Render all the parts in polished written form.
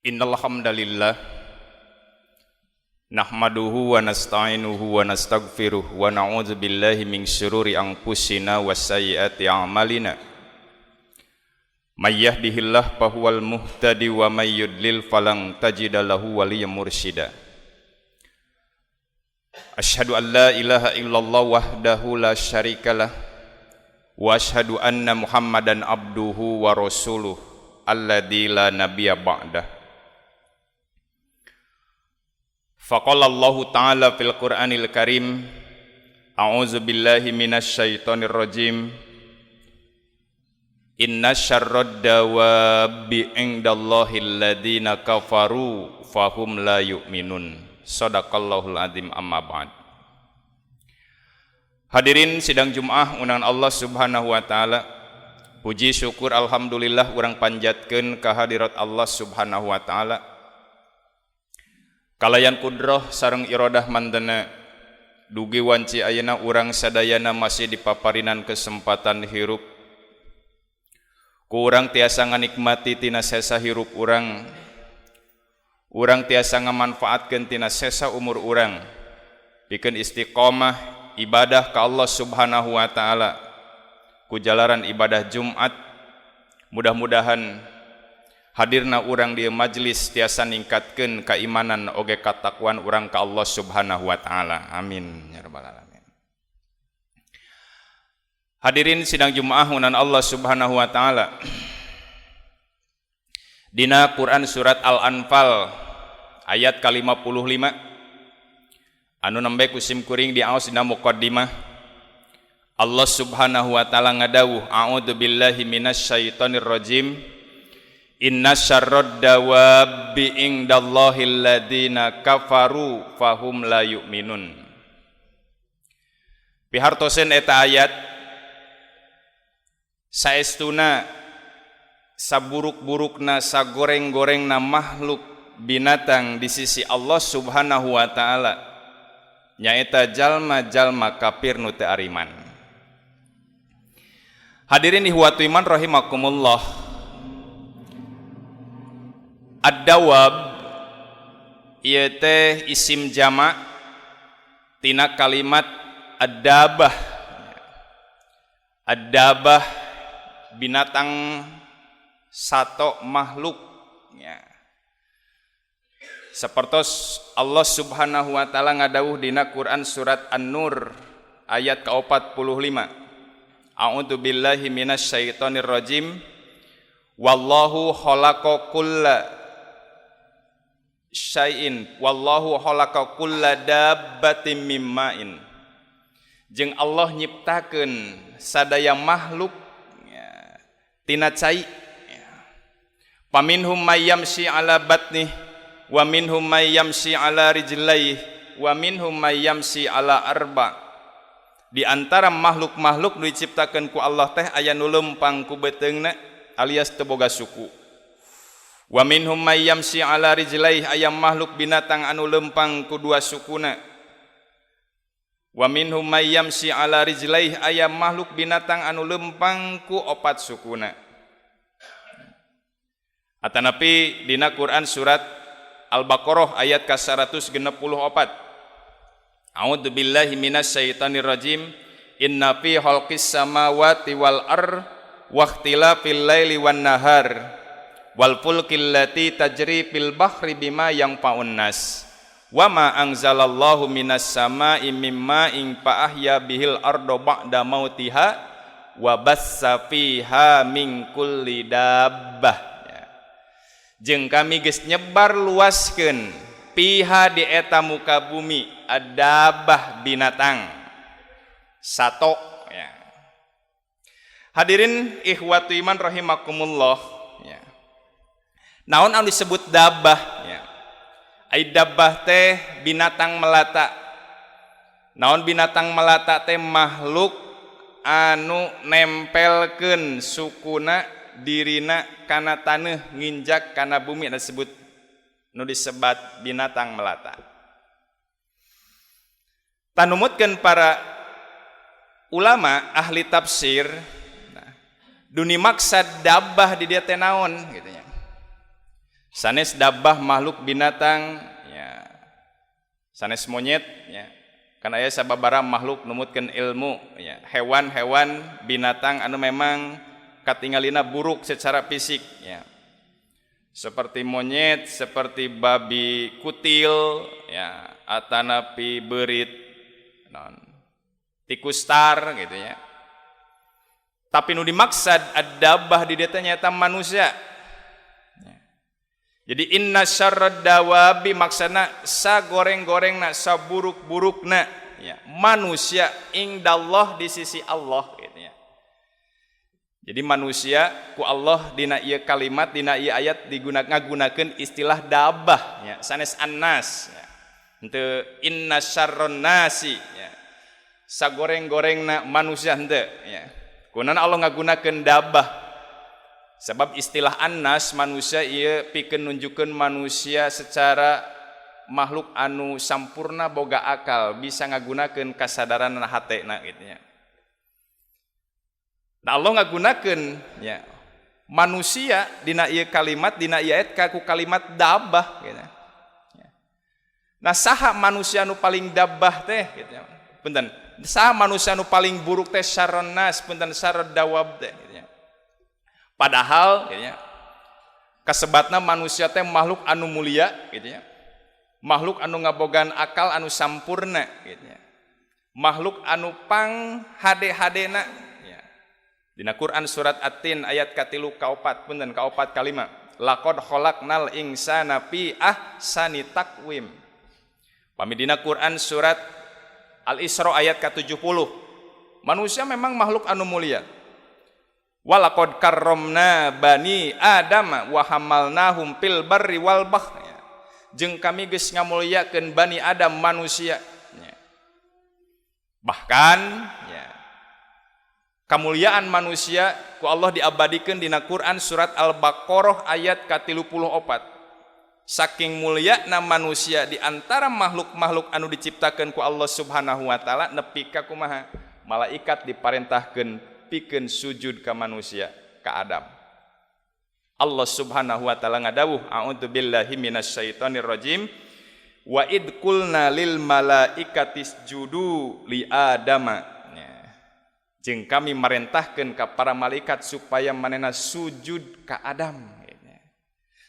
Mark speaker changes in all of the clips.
Speaker 1: Innal hamdalillah nahmaduhu wa nasta'inuhu wa nastaghfiruh wa na'udzu billahi min syururi anfusina wa sayyiati a'malina. May yahdihillahu fahuwal muhtadi wa may yudlil falan tajida lahu waliyyan mursyida. Asyhadu an la ilaha illallah wahdahu la syarikalah wa asyhadu anna Muhammadan abduhu wa rasuluh alladzi la nabiyya ba'dah. Faqala Allahu ta'ala fil Qur'anil Karim, a'udzu billahi minasy syaithanir rajim. Inna syarrad dawabi indallahi alladziina kafaru fahum la yu'minun. Shadaqallahul azim, amma ba'd. Hadirin sidang Jumat undangan Allah Subhanahu wa taala. Puji syukur alhamdulillah urang panjatkeun ka hadirat Allah Subhanahu wa taala. Kalayan kudroh sareng irodah mantena dugi wanci ayeuna urang sadayana masih dipaparinan kesempatan hirup. Ku urang tiasa nganikmati tina sesa hirup urang. Urang tiasa ngamanfaatkeun tina sesa umur urang. Pikeun istiqomah ibadah ka Allah Subhanahu wa taala. Ku jalaran ibadah Jumat, mudah-mudahan hadirna urang di majelis tiasa ningkatkeun keimanan oge katakwaan urang ka Allah Subhanahu wa taala. Amin ya rabbal alamin. Hadirin sidang Jumat undangan Allah Subhanahu wa taala. Dina Quran surat Al-Anfal ayat ke-55 anu nembe ku sim kuring diaos dina muqaddimah, Allah Subhanahu wa taala ngadawuh, a'udzu billahi minasyaitonir rajim, inna syarrad dawabi indallahi alladziina kafaru fahum la yu'minun. Pihartoseun eta ayat, saestuna saburuk-burukna, sagoreng-gorengna makhluk binatang di sisi Allah Subhanahu wa taala nyaeta jalma-jalma kafir nu teu ariman. Hadirin ihwatu iman rahimakumullah. Ad-dawab ieu teh isim jama tina kalimat ad-dabah. Ad-dabah binatang, sato, makhluk ya. Sapertos Allah Subhanahu wa taala ngadawuh dina Quran surat An-Nur ayat ke-45. A'udzu billahi minasyaitonir rajim. Wallahu khalaqa kulla syai'in wallahu khalaqa kulla dabbatin mimma'in. Jeung Allah nyiptakeun sadaya makhluk ya, tina cai. Paminhum may yamshi ala batnih wa minhum may yamshi ala rijlaih wa minhum may yamshi ala arba. Di antara makhluk-makhluk nu diciptakeun ku Allah teh aya nu leumpang ku beuteungna alias teu boga suku. Wa minhum may yamshi ala rijlaih, aya makhluk binatang anu leumpang ku dua sukuna. Wa minhum may yamshi ala rijlaih, aya makhluk binatang anu leumpang ku opat sukuna. Atanapi dina Quran surat Al-Baqarah ayat ka-164. A'udzu billahi minasyaitonir rajim. Inna fi khalqis samawati wal ar wa ikhtilafil laili wan nahar wal fulkil lati tajri fil bahri bima yanfa'un nas wa ma anzalallahu minas sama'i mim ma'in fa ahya bihil arda ba'da mautiha wa bassa fiha min kulli dabbah. Jeung kami geus nyebar luaskeun piha di eta muka bumi adabah binatang sato ya. Hadirin ikhwatu iman rahimakumullah ya. Naon anu disebut dabah ya? Ai dabah teh binatang melata. Naon binatang melata teh? Makhluk anu nempelkeun sukuna, dirina kana taneuh, nginjak kana bumi, disebut nu disebat binatang melata. Tanumutkeun para ulama ahli tafsir, nah, duni maksad dabah di dia teh naon gitu nya. Sanes dabbah makhluk binatang ya, sanes monyet ya. Kan aya sababaraha makhluk numutkeun ilmu ya, hewan-hewan binatang anu memang katingalina buruk secara fisik ya. Seperti monyet, seperti babi kutil ya, atanapi beurit non tikus tar gitu ya. Tapi nu dimaksad ad-dabbah di dieu nyaeta manusia. Ya. Jadi inna syarrad dawabi maksana sagoreng-gorengna, saburuk-burukna ya, manusia indallah di sisi Allah gitu ya. Jadi manusia ku Allah dina ieu kalimat, dina ieu ayat digunakan, ngagunakeun istilah dabbah ya, sanes annas ya. Henteu inna syarron nasi ya. Sagoreng-gorengna manusia henteu ya. Kunaon Allah ngagunakeun dabbah? Sebab istilah annas manusia ieu pikeun nunjukkeun manusia secara makhluk anu sampurna boga akal, bisa ngagunakeun kasadaran hatena gitu ya. Nah, Allah ngagunakeun ya manusia dina ieu kalimat, dina ieu ayat ku kalimat dabbah gitu ya. Nah, saha manusia nu paling dabbah teh gitu ya. Punten, saha manusia nu paling buruk teh syarron nas, punten syarrod dawab teh gitu ya. Padahal gitu ya, kasebatna manusia teh makhluk anu mulia gitu ya. Makhluk anu ngabogaan akal anu sampurna gitu ya. Makhluk anu pang hade-hadena ya. Dina Quran surat At-Tin ayat katilu kaopat, punten kaopat kalima. Laqad khalaqnal insana fi ahsani taqwim. Pami dina Quran surat Al-Isra ayat ke-70. Manusia memang makhluk anu mulia. Walaqad karramna bani Adam wa hamalnahum fil barri wal bahr. Jeung kami geus ngamuliakeun bani Adam manusia. Bahkan ya, kemuliaan manusia ku Allah diabadikan dina Quran surat Al-Baqarah ayat ke-34. Saking muliana manusia di antara makhluk-makhluk anu diciptakan ku Allah Subhanahu wa taala, nepi ka kumaha? Malaikat diparentahkeun pikeun sujud ka manusia, ka Adam. Allah Subhanahu wa taala ngadawuh, a'udzu billahi minasyaitonir rajim, wa id qulna lil malaikati isjudu li adama. Jeung kami marentahkeun ka para malaikat supaya manehna sujud ka Adam.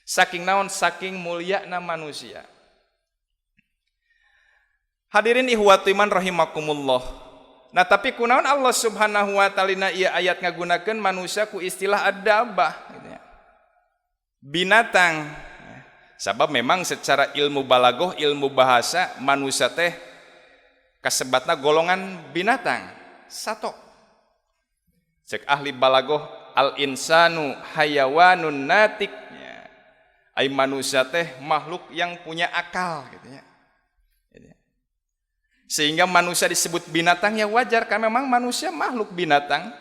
Speaker 1: Saking naon? Saking muliana manusia. Hadirin ihwatu iman rahimakumullah. Nah, tapi kunaon Allah Subhanahu wa taala ieu ayat ngagunakeun manusia ku istilah ad-dabbah gitu ya. Binatang. Sabab memang secara ilmu balagoh, ilmu bahasa, manusia teh kasebatna golongan binatang. Satu. Cek ahli balagoh, al insanu hayawanun natik. Ya. Ai manusia teh makhluk yang punya akal gitu ya. Sehingga manusia disebut binatang ya wajar, karena memang manusia makhluk binatang.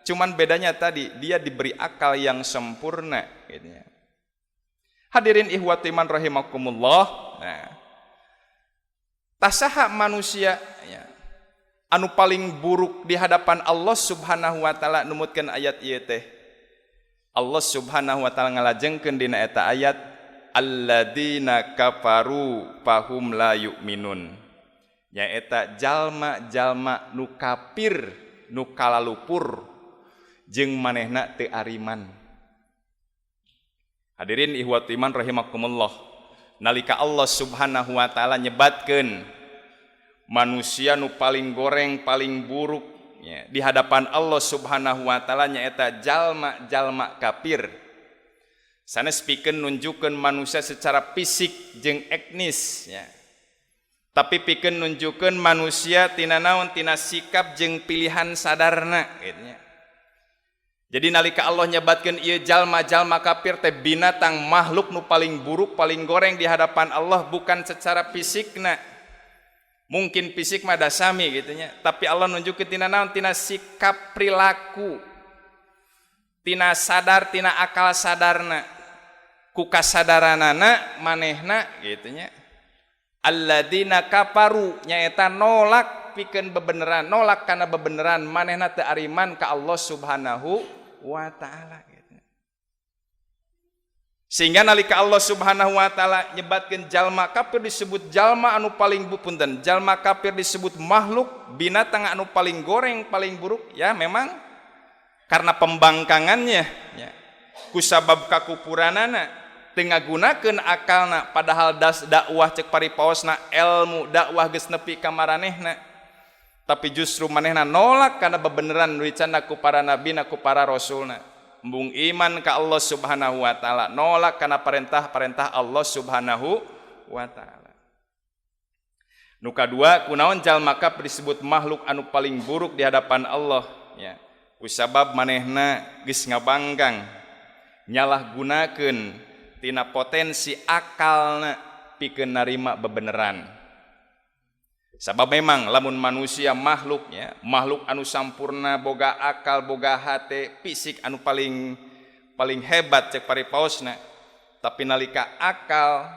Speaker 1: Cuman bedanya tadi dia diberi akal yang sempurna gitu ya. Hadirin ihwati iman rahimakumullah. Nah, tasaha manusia ya, anu paling buruk di hadapan Allah Subhanahu wa taala numutkeun ayat ieu teh. Allah Subhanahu wa taala ngalajengkeun dina eta ayat, alladzina kafaru fahum la yu'minun. Nyaeta jalma-jalma nu kafir, nu kalalupur jeung manehna teu ariman. Hadirin ihwatu iman rahimakumullah. Nalika Allah Subhanahu wa taala nyebatkeun manusia nu paling goreng, paling buruk ya, di hadapan Allah Subhanahu wa taala nyaeta jalma-jalma kafir. Sanes pikeun nunjukkeun manusia secara fisik jeung etnis ya. Tapi pikeun nunjukkeun manusia tina naon, tina sikap jeung pilihan sadarna gitu nya. Jadi nalika Allah nyebatkeun ieu jalma-jalma kafir teh binatang makhluk nu paling buruk, paling goreng di hadapan Allah, bukan secara fisikna. Mungkin fisik mah da sami gitu nya, tapi Allah nunjukkeun tina naon, tina sikap perilaku, tina sadar, tina akal sadarna. Ku kasadaranana manehna gitu nya. Alladzina kafaru nyaeta nolak pikeun bebeneran, nolak kana bebeneran, manehna teu ariman ka Allah Subhanahu wa taala gitu. Sehingga nalika Allah Subhanahu wa taala nyebatkeun jalma kafir disebut jalma anu paling punten, jalma kafir disebut makhluk binatang anu paling goreng, paling buruk, ya memang karena pembangkangannya ya. Kusabab kakupuranana teu ngagunakeun akalna, padahal das dakwah cek paripaosna ilmu dakwah geus nepi ka maranehna, tapi justru manehna nolak kana bebeneran nu dicandak ku para nabina, ku para rasulna. Embung iman ka Allah Subhanahu wa taala, nolak kana perintah-perintah Allah Subhanahu wa taala. Nu kadua, kunaon jalma kafir disebut makhluk anu paling buruk di hadapan Allah ya. Kusabab manehna geus ngabangkang, nyalahgunakeun tina potensi akalna pikeun narima bebeneran. Sabab memang lamun manusia makhluknya, makhluk anu sampurna, boga akal, boga hate, fisik anu paling paling hebat cek paripaosna, tapi nalika akal,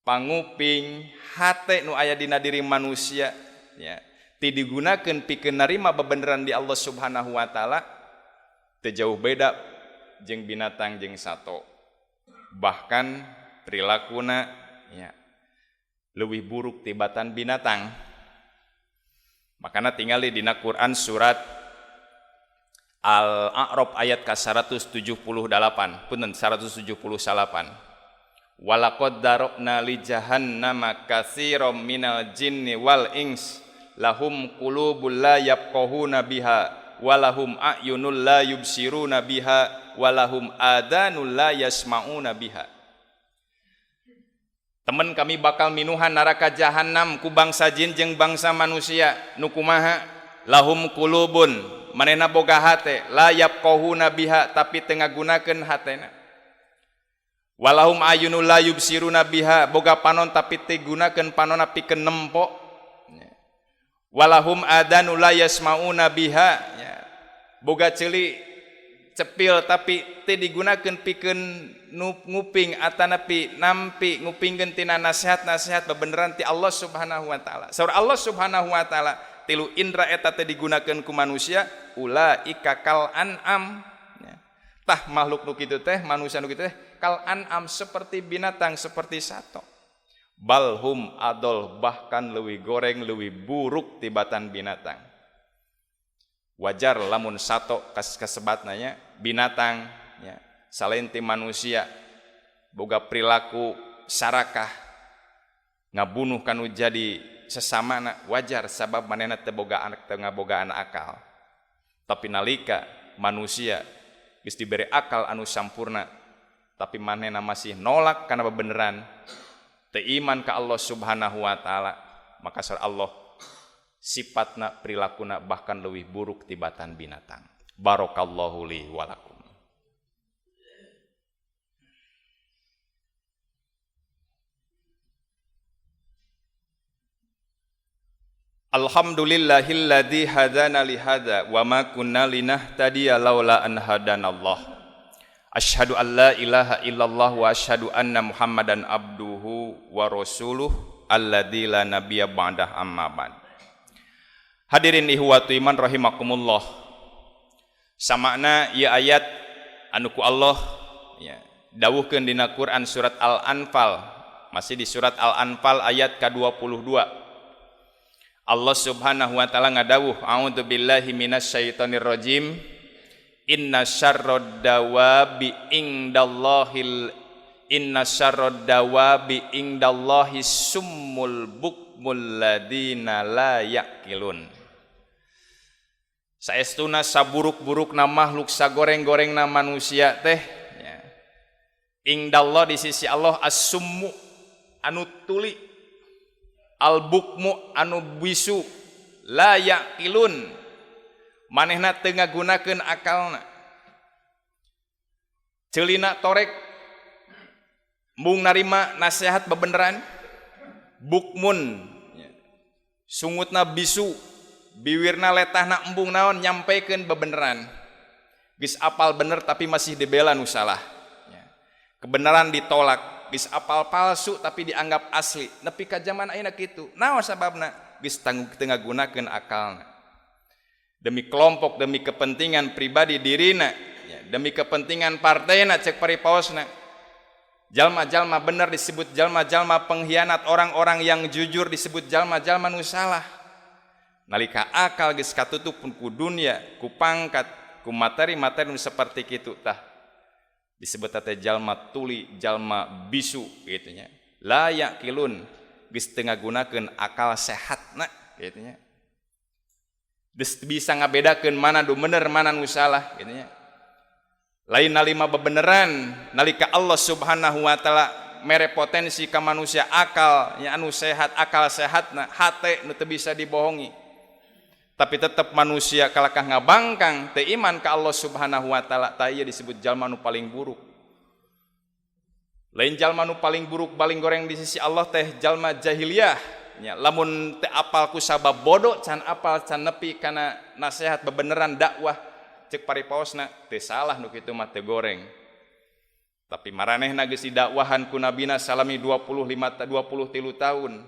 Speaker 1: panguping, hate nu aya dina diri manusia ya, ti digunakeun pikeun narima bebeneran di Allah Subhanahu wa taala, teu jauh beda jeung binatang jeung sato. Bahkan perilakuna ya lebih buruk tibatan binatang. Makana tinggali dina Quran surat Al-A'raf ayat ka 178, punten 179. Walaqad darabna li jahannama katsiran minal jinni wal ins lahum qulubul la yafqahuna biha walahum a'yunul la yubsiruna biha walahum adanul la yasma'una biha. Temen kami bakal minuhan neraka jahanam ku bangsa jin jeung bangsa manusia nu kumaha lahum qulubun manehna boga hate la yafqahuna biha tapi teu ngagunakeun hatena, walahum ayunul la yubsiruna biha boga panon tapi teu gunakeun panonna pikeun nempo, walahum adanul la yasmauna biha ya, boga ceuli cepil tapi teu digunakeun pikeun nguping atanapi nampi ngupingkeun tina nasihat-nasihat bebeneran ti Allah Subhanahu wa taala. Saur Allah Subhanahu wa taala tilu indra eta teh digunakeun ku manusia ulaika kal an'am ya. Tah makhluk nu kitu teh manusia nu kitu teh kal an'am seperti binatang seperti sato. Balhum adol bahkan leuwih goreng leuwih buruk tibatan binatang. Wajar lamun sato kasebatna nya binatang ya, selain ti manusia boga perilaku sarakah ngabunuh kanu jadi sesamana wajar sabab manehna teu boga anak teu ngabogaan akal. Tapi nalika manusia geus diberi akal anu sampurna tapi manehna masih nolak kana bebeneran teu iman ka Allah Subhanahu wa taala, maka saur Allah sifatna perilakuna bahkan leuwih buruk tibatan binatang. Barakallahu li wa lakum. Alhamdulillahilladzi hadana li hadza wa ma kunna linahtadiya laula an hadanallah. Asyhadu an la ilaha illallah wa asyhadu anna Muhammadan abduhu wa rasuluh alladzi la nabiyya ba'dah amma ba'd. Hadirin ihwatu iman rahimakumullah. Samakna ieu ayat anu ku Allah ya, dawuhkeun dina Quran surat Al-Anfal, masih di surat Al-Anfal ayat ka-22. Allah Subhanahu wa taala ngadawuh, a'udzubillahi minasyaitonir rajim. Inna syarrad dawabi indallahil inna syarrad dawabi indallahi summul bukmul ladina la yaqilun. Saestuna saburuk-burukna makhluk sagoreng-gorengna manusia teh ya. Indallah di sisi Allah as-summu anu tuli, al-bukmu anu bisu, la yaqilun manehna teu ngagunakeun akalna. Ceulina torek mung narima nasihat bebeneran, bukmun sungutna bisu, biwirna letahna embung naon nyampaikan bebeneran. Geus apal bener tapi masih dibela nu salah. Kebenaran ditolak, geus apal palsu tapi dianggap asli. Nepi ka zaman ayeuna kitu. Naon sababna? Geus teu ngagunakeun akalna. Demi kelompok, demi kepentingan pribadi dirina, ya, demi kepentingan partainya cek paripaosna. Jalma-jalma bener disebut jalma-jalma pengkhianat, orang-orang yang jujur disebut jalma-jalma nu salah. Nalika akal geus katutup ku dunia, ku pangkat, ku materi-materi nu seperti kitu tah disebut teh jalma tuli, jalma bisu gitu nya. La yaqilun, geus teu ngagunakeun akal sehatna gitu nya. Geus bisa ngabedakeun mana nu bener, mana nu salah gitu nya. Lain nalima bebeneran nalika Allah Subhanahu wa taala mere potensi ka manusia akal nya anu sehat, akal sehatna, hate nu teu bisa dibohongi. Tapi tetap manusia kalakah ngabangkang teu iman ka Allah Subhanahu wa taala, tah ieu disebut jalma nu paling buruk. Lain jalma nu paling buruk, paling goreng di sisi Allah teh jalma jahiliyah nya, lamun teu apal ku sabab bodoh, can apal, can nepi kana nasihat bebeneran dakwah cek paripaosna teu salah, nu kitu mah teu goreng. Tapi maranehna geus didakwahan ku nabina salami 25 23 tahun,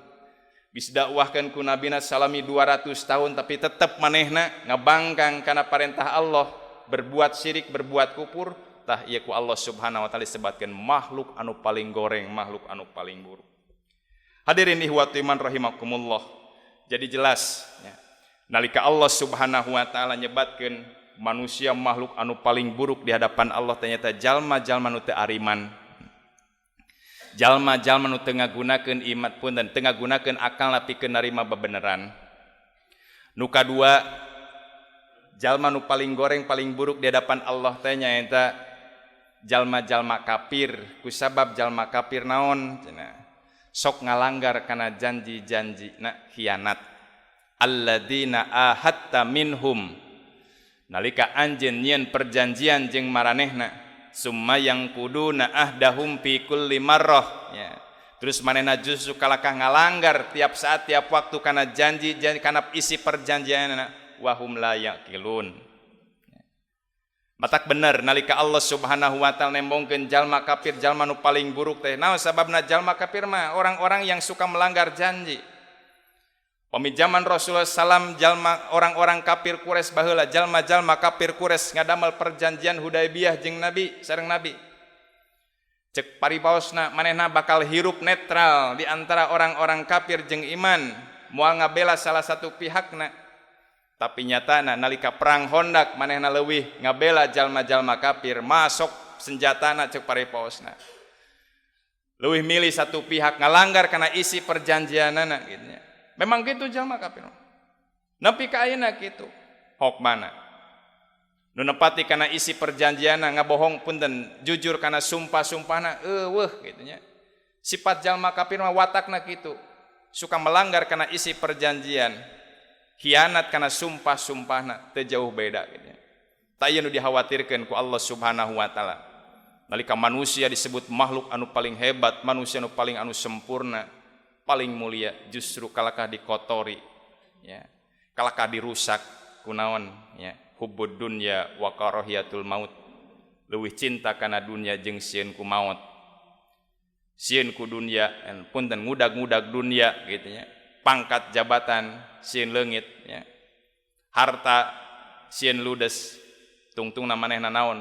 Speaker 1: geus dakwahkeun ku nabina salami 200 tahun, tapi tetep manehna ngabangkang kana parentah Allah, berbuat syirik, berbuat kufur, tah ieu ku Allah Subhanahu wa taala disebatkeun makhluk anu paling goreng, makhluk anu paling buruk. Hadirin ihwatu iman rahimakumullah. Jadi jelas ya, nalika Allah Subhanahu wa taala nyebatkeun manusia makhluk anu paling buruk di hadapan Allah ternyata jalma-jalma nu teu ariman, jalma-jalma nu teu ngagunakeun iman pun dan teu ngagunakeun akal pikeun narima bebeneran. Nu kadua, jalma nu paling goreng, paling buruk di hadapan Allah teh nyaeta jalma-jalma kafir. Kusabab jalma kafir naon cenah? Sok ngalanggar kana janji-janji na, khianat. Alladzina ahadta minhum, nalika anjeun nyieun perjanjian jeung maranehna, summa yanquduna ahdahum fi kulli marrah ya. Terus manehna justru kalakah ngalanggar tiap saat, tiap waktu kana janji, janji kana isi perjanjianna, wahum la yaqilun. Matak bener nalika Allah Subhanahu wa taala nembongkeun jalma kafir jalma nu paling buruk teh naon sababna? Jalma kafir mah orang-orang yang suka melanggar janji. Pami zaman Rasulullah salam, jalma orang-orang kafir Quraisy baheula, jalma-jalma kafir Quraisy ngadamel perjanjian Hudaybiyah jeung Nabi, sareng Nabi. Cek paribaosna manehna bakal hirup netral di antara orang-orang kafir jeung iman, moal ngabela salah satu pihakna. Tapi nyatana nalika perang Hondak manehna leuwih ngabela jalma-jalma kafir, masuk senjatana cek paribaosna. Leuwih milih satu pihak, ngalanggar kana isi perjanjianana gitu nya. Memang gitu jalma kafir. Nepi ka ayeuna kitu. Hok mana? Nu nepati kana isi perjanjianna, ngabohong, punten, jujur kana sumpah-sumpahna eueuh gitu nya. Sifat jalma kafir mah watakna kitu. Suka melanggar kana isi perjanjian. Khianat kana sumpah-sumpahna, teu jauh beda gitu nya. Tah ieu nu dikhawatirkeun ku Allah Subhanahu wa taala. Nalika manusia disebut makhluk anu paling hebat, manusia anu paling anu sempurna, paling mulia, justru kalakah dikotori ya, kalakah dirusak kunaon ya? Hubbud dunya wa karahiyatul maut, leuwih cinta kana dunia jeung sieun ku maut, sieun ku dunia, punten, ngudag-ngudag dunia gitu nya, pangkat jabatan sieun leungit ya, harta sieun ludes, tungtungna manehna naon?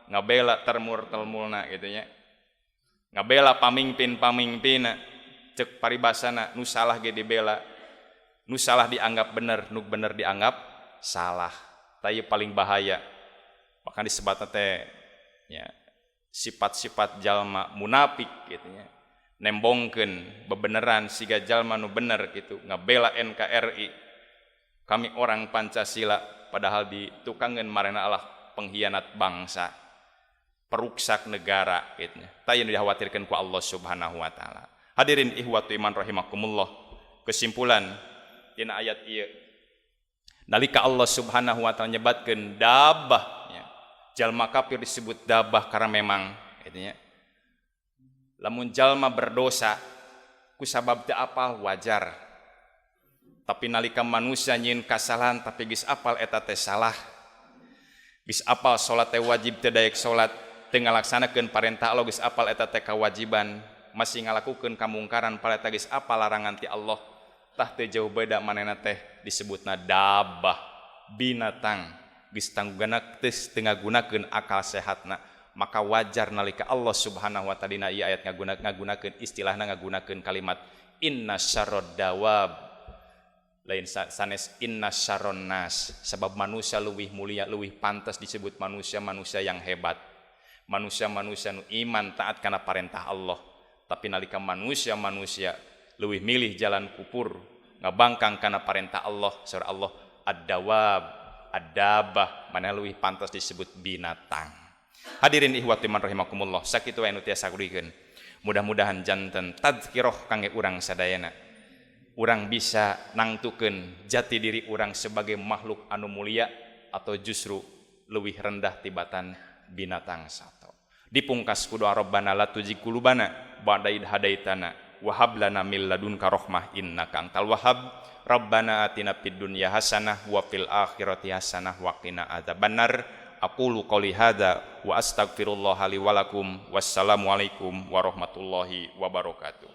Speaker 1: Ngabela termur-termulna gitu nya, ngabela pamingpin-pamingpinna. Cek paribasana nu salah ge dibela, nu salah dianggap bener, nu bener dianggap salah. Tah ieu paling bahaya, bahkan disebutna teh ya sifat-sifat jalma munafik gitu nya, nembongkeun bebeneran siga jalma nu bener gitu, ngabela NKRI, kami orang Pancasila, padahal ditukangeun marena Allah pengkhianat bangsa, peruksak negara gitu nya. Tah ieu nu dikhawatirkeun ku Allah Subhanahu wa taala. Hadirin ihwatu iman rahimakumullah, kesimpulan tina ayat ieu, nalika Allah Subhanahu wa taala nyebatkeun dabah ya, jalma kafir disebut dabah karena memang gitu nya, lamun jalma berdosa ku sabab teu apal wajar, tapi nalika manusia nyieun kasalahan tapi geus apal eta teh salah, geus apal salat teh wajib, teu daek salat, teu ngalaksanakeun parentah Allah, geus apal eta teh kewajiban, masih ngalakukeun kamungkaran padahal eta geus apal larangan ti Allah, tah teu jauh beda manehna teh disebutna dabah, binatang. Geus tangguna teu ngagunakeun akal sehatna. Maka wajar nalika Allah Subhanahu wa taala dina ieu ayat ngagunakeun istilahna, ngagunakeun kalimat inna syarrad dawab, lain sanes inna syarron nas, sebab manusia leuwih mulia, leuwih pantas disebut manusia-manusia yang hebat, manusia-manusia nu iman, taat kana perintah Allah. Tapi nalika manusia-manusia leuwih milih jalan kupur, ngabangkang kana perintah Allah, saur Allah ad-dawab, ad-dabah, mana leuwih pantas disebut binatang. Hadirin ihwati man rahimakumullah, sakitu anu tiasa kuduikeun. Mudah-mudahan janten tadzkiroh kangge urang sadayana, urang bisa nangtukeun jati diri urang sebagai makhluk anu mulia atau justru lebih rendah tibatan binatang sato. Dipungkas ku doa rabbana la tuzigh qulubana ba'da idh hadaitana wa hab lana min ladunka rahmah innaka antal wahhab. Rabbana atina fid dunya hasanah wa fil akhirati hasanah wa qina adzabannar. Aqulu qouli hadza wa astaghfirullah li wa lakum. Wassalamualaikum warahmatullahi wabarakatuh.